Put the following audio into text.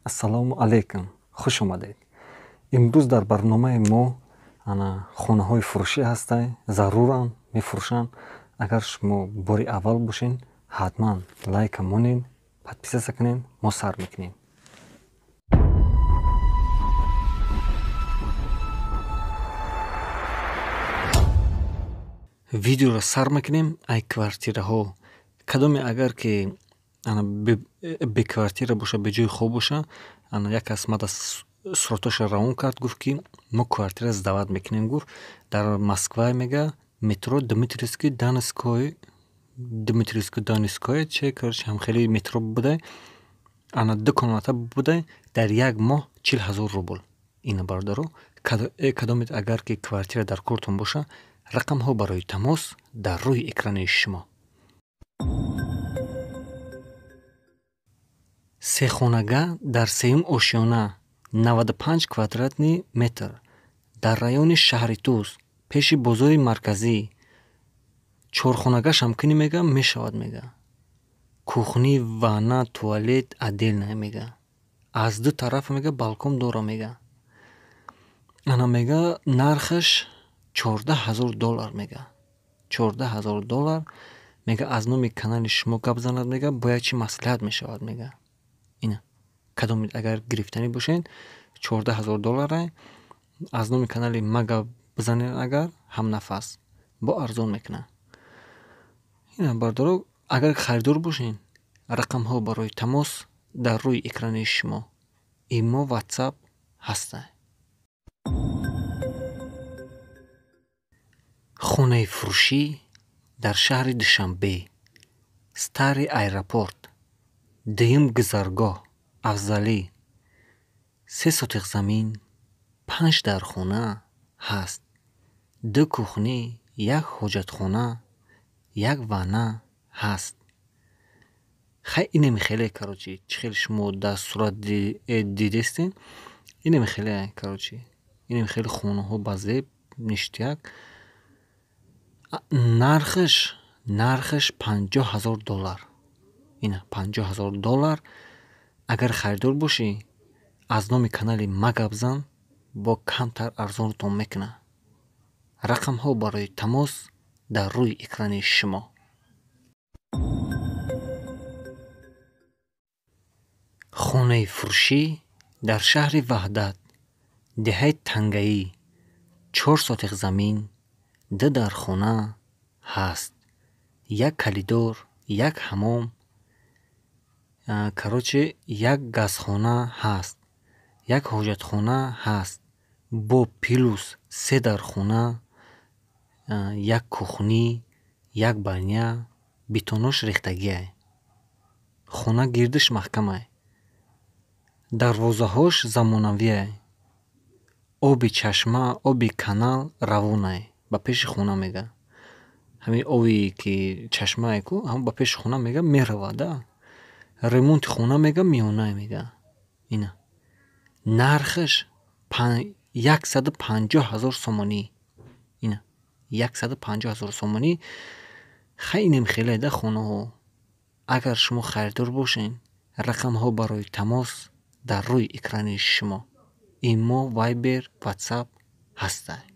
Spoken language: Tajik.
Ассалому алайкум, хуш омадед. Имрӯз дар барномаи мо ана хонаҳои фурӯшӣ ҳастанд, заруранд, мефурӯшанд. Агар шумо бори аввал бошед, ҳатман лайка монед, подписаться кунед, мо сар мекунем. Видеоро сар мекунем ай квартираҳо. Кадоме агар ки ана беквартира боша, беҷои хоб боша, ана як кас мада суратоша равон кард, гуфт ки мо квартира сдавать мекунем, гуфт дар Москва, мега метро Дмитриевский Донской, Дмитриевский Донское че, короче, ҳамхели метро будай, ана ду комната будай, дар як моҳ 40 000 рубл. Ина бародаро, кадомед агар ки квартира дар кортон боша, рақамҳо барои тамос дар рӯи экрани шумо. Сехонага дар сеюм ошёна, 95 квадратный метр, дар райони шаҳри Тӯс, пеши бозори марказӣ. Чорхонагашам кунӣ, мега, мешавад, мега. Кухни, ванна, туалет отдельная, мега. Аз ду тараф, мега, балкон дора, мега. Ана, мега, нархаш 14 000 доллар, мега. 14 000 доллар, мега, аз номи канали шумо гап занад, мега, бояд чӣ маслиҳат мешавад, мега. Ина кадом агар гирифтанӣ бошед, 14 000 доллара, аз номи канали ма гап бизанед, агар ҳамнафас бо арзон мекунад. Ина бародаро, агар харидор бошед, рақамҳо барои тамос дар рӯи экрани шумо. Имо, Ватсап ҳастанд. Хонаи фурӯшӣ дар шаҳри Душанбе, Старый аэропорт, дуюм гузаргоҳ, Афзалӣ, се сотиқ замин, панҷ дархона ҳаст, ду кухнӣ, як ҳоҷатхона, як ванна ҳаст. Хай, инеми хеле, короче, чӣ хеле шумо дар сурат дидестед, инеми хеле, короче, инеми хеле хонаҳо ба зеб ништяк. Нархаш 50 000 доллар. Ина 50 000 доллар. Агар харидор бошӣ, аз номи канали ма гап зан, бо камтар арзонтон мекунад. Рақамҳо барои тамос дар рӯи экрани шумо. Хонаи фурӯшӣ дар шаҳри Ваҳдат, деҳаи Тангаӣ, чор сотиқ замин, ду дархона ҳаст, як калидор, як ҳамом, короче, як газхона ҳаст, як ҳоҷатхона ҳаст, бо плюс се дархона, як кухнӣ, як баня, бетонош рехтагиай. Хона гирдиш маҳкамай. Дарвозаҳош замонавиай. Оби чашма, оби канал равонай. Ба пеши хона, мега. Ҳамин оби ки чашмае ку, ҳамон ба пеши хона, мега, меравад, да. Ремонти хона, мега, миёнае, мега. Ина. Нархаш 150 000 сомонӣ. Ина 150 000 сомонӣ. Хай, инем хеле да хонаҳо. Агар шумо харидор бошед, рақамҳо барои тамос дар рӯи экрани шумо. Имо, Вайбер, Ватсап ҳастанд.